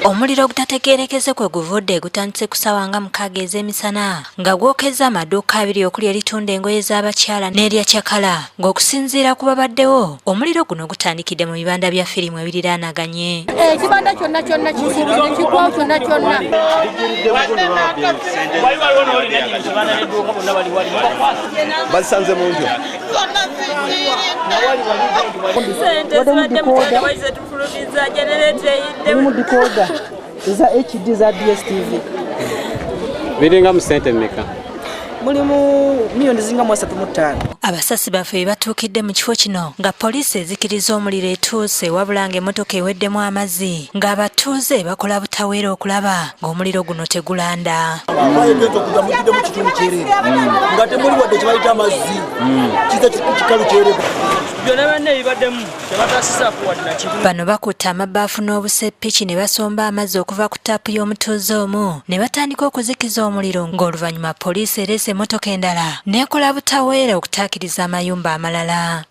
Omuliro ogutategeerekese kwe guvudde gutandise ku ssaawa nga 6 ez'emisana nga gwokezza amaduuka 2 okuli eritunda engoye z'abakyala n'erya cakala, ng'okusinziira ku babaddewo omuliro guno gutandikidde mu bibanda bya firimu ebiriraanaganye. Ekibanda kyonna kyonna kigwawo kyonna kyonna. Bazisanze mu nju. Mulimu dikoda eza HD za DSTV. Biringa mu ssente mmeka? Mulimu miliyoni zinga mu 35. Abasasi baffe be batuukidde mu kifo kino nga poliisi ezikiriza omuliro etuuse, wabula ng'emmotoka eweddemu amazzi ng'abatuuze bakola butaweera okulaba ng'omuliro guno tegulanda. Twayegenza okujja mujjudde mu kitundu kyereere nga temuli wadde kye bayita amazzi, kiza kikalu kyereere. Byonna byonna ebibaddemu tebatasizaako wadde na kimu. Bano bakutte amabaafu n'obuseppiki ne basomba amazzi okuva ku ttaapu y'omutuuze omu ne batandika okuzikiza omuliro, ng'oluvannyuma poliisi ereese emmotoka endala n'ekola butaweera okutaakiriza amayumba amalala.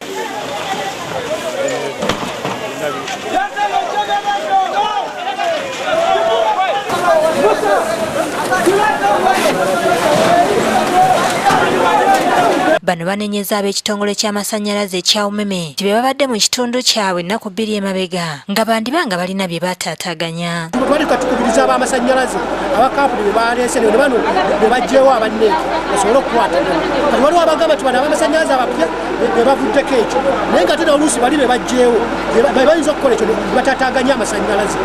Bano banenyeza ab'ekitongole ky'amasannyalaze ekya Umeme nti be babadde mu kitundu kyabwe ennaku 2 emabega nga bandiba nga balina bye bataataaganya. Twali katukubiriza ab'amasannyalaze abakampuni be baleese ne bano be baggyewo abanneeki basobole okukwatagana. Kati waliwo abagamba nti bano ab'amasannyalaze abapya be bavuddeko ekyo, naye nga ate n'oluusi bali be baggyewo be bayinza okukola ekyo ne batataaganya amasannyalaze,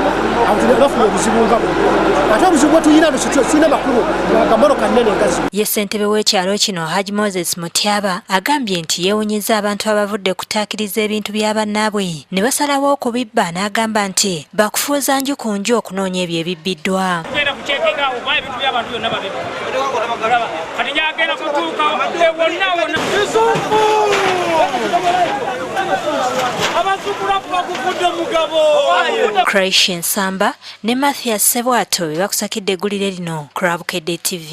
awo bafuna obuzibu nga buno. Ate obuzibu bwe tulina tulina makulu gammotoka nnene nga zino. Ye ssentebe w'ekyalo kino Haji Moses Mutyaba agambye nti yeewunyizza abantu abavudde kutaakiriza ebintu bya bannaabwe ne basalawo okubibba, n'agamba nti bakufuuza nju ku nju okunoonya ebyo ebibbiddwa. Tugenda kucekinga awo kuba ebintu by'abantu byonna babibba. Kati gyagenda kutuuka wonna wonna. Croatia Nsamba ne Mathias Sebwato be bakusakidde eggulire lino ku Bukedde TV.